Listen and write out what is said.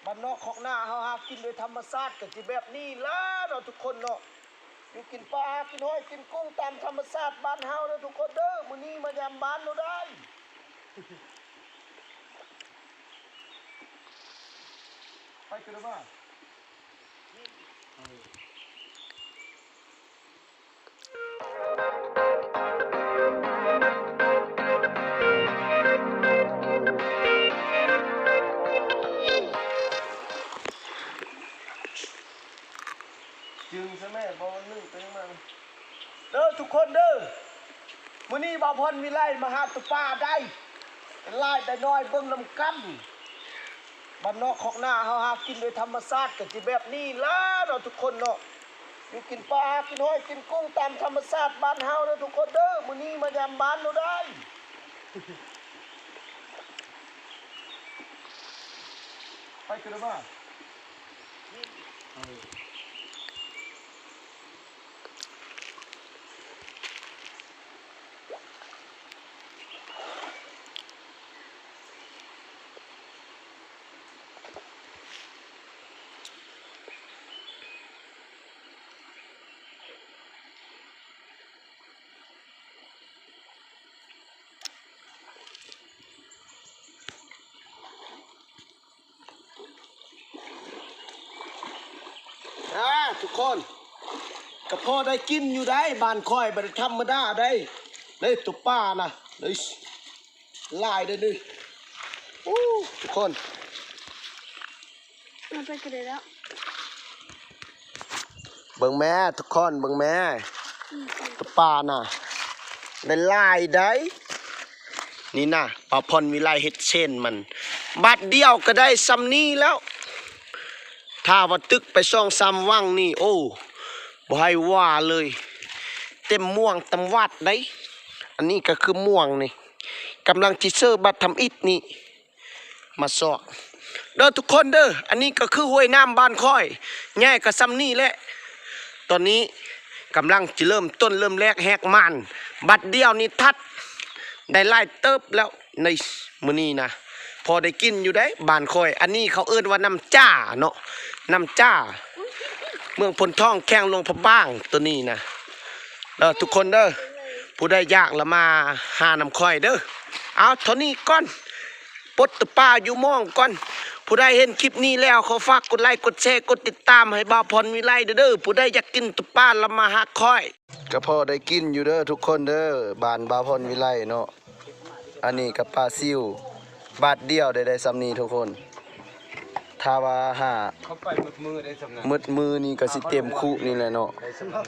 ບ້ານນອກຄອກນາເຮົາຫາກິນໂດຍທຳມະຊາດ ກໍຊິແບບນີ້ແຫຼະເນາະທຸກຄົນເນາະ. ຢູ່ກິນປາ ຫາກິນຫອຍກິນກຸ້ງຕາມທຳມະຊາດບ້ານເຮົາເດີທຸກຄົນເດີ. ມື້ນີ້ມາຢາມບ້ານໂລດໄດ໋. ໄປກັນເດີບ້ານ. ຈຶ່ງຊະແມ່ ບໍ່ໜຶ້ງໄປຍັງມາເດີທຸກຄົນເດີ. ມື້ນີ້ບ່າວພອນວິໄລມາຫາຕົວປາໄດ໋ ເປັນຫຼາຍໄດ້ໜ້ອຍເບິ່ງນຳກັນ. ບ້ານນອກຄອກນາເຮົາຫາກິນໂດຍທຳມະຊາດ ກໍຊິແບບນີ້ແຫຼະເນາະທຸກຄົນເນາະ. ຢູ່ກິນປາ ຫາກິນຫອຍກິນກຸ້ງຕາມທຳມະຊາດບ້ານເຮົາເດີທຸກຄົນເດີ. ມື້ນີ້ມາຢາມບ້ານໂລດໄດ໋. ໄປກັນເດີບ້ານ. ອ່າ ທຸກຄົນ ກໍພໍໄດ້ກິນຢູ່ໄດ໋ ບ້ານຂ້ອຍບໍ່ໄດ້ທຳມະດາໄດ໋ ໄດ້ຕົວປານະ ໄດ້ຫຼາຍເດ້ນີ້. ໂອ້ ທຸກຄົນ ເອົາໄປກໍໄດ້ແລ້ວ. ເບິ່ງແມ້ທຸກຄົນ ເບິ່ງແມ້ ອືມ ຕົວປານະ ໄດ້ຫຼາຍໄດ໋. ນີ້ນະ ບ່າວພອນວິໄລເຮັດເຊນມັນ ບາດດຽວກໍໄດ້ຊ່ຳນີ້ແລ້ວ. ຖ້າວ່າຕຶກໄປສອງສາມວັງນີ້ ໂອ້ ບໍ່ໃຫ້ວ່າເລີຍ ເຕັມມ່ວງເຕັມວັດໄດ໋. ອັນນີ້ກໍຄືມ່ວງນີ້ ກຳລັງຊິເຊີບາດທຳອິດນີ້ ມາຊອກເດີທຸກຄົນເດີ. ອັນນີ້ກໍຄືຫ້ວຍນ້ຳບ້ານຂ້ອຍ ໃຫຍ່ກໍຊ່ຳນີ້ແຫຼະ. ຕອນນີ້ກຳລັງຈະເລີ່ມຕົ້ນເລີ່ມແລກແຮກໝານ ບັດດຽວນີ້ທັດໄດ້ຫຼາຍເຕີບແລ້ວໃນມື້ນີ້ນະ ພໍໄດ້ກິນຢູ່ເດ້ບ້ານຂ້ອຍ. ອັນນີ້ເຂົາເອີ້ນວ່ານ້ຳຈ້າເນາະ ນ້ຳຈ້າ ເມືອງໂພນທອງ ແຂວງຫຼວງພະບາງ ໂຕນີ້ນະ ເດີທຸກຄົນເດີ. ຜູ້ໃດຢາກລະມາຫານຳຂ້ອຍເດີ. ເອົາເທົ່ານີ້ກ່ອນ ປົດຕະປາຢູ່ໝ່ອງກ່ອນ. ຜູ້ໃດເຫັນຄລິບນີ້ແລ້ວ ຂໍຝາກກົດໄລ ກົດແຊ ກົດຕິດຕາມໃຫ້ບ່າວພອນວິໄລເດີ. ຜູ້ໃດຢາກກິນຕະປາລະມາຫາຂ້ອຍ. ກໍພໍໄດ້ກິນຢູ່ເດີທຸກຄົນເດີ ບ້ານບ່າວພອນວິໄລເນາະ. ອັນນີ້ກໍປາຊິວ ບາດດຽວໄດ້ ໄດ້ຊ່ຳນີ້ທຸກຄົນ. ຖ້າວ່າຫາ ເຂົາໄປໝົດມື້ໄດ້ຊ່ຳນັ້ນ ໝົດມື້ນີ້ກໍຊິເຕັມຄຸນີ້ແຫຼະເນາະ ໄດ້ຊ່ຳນັ້ນ.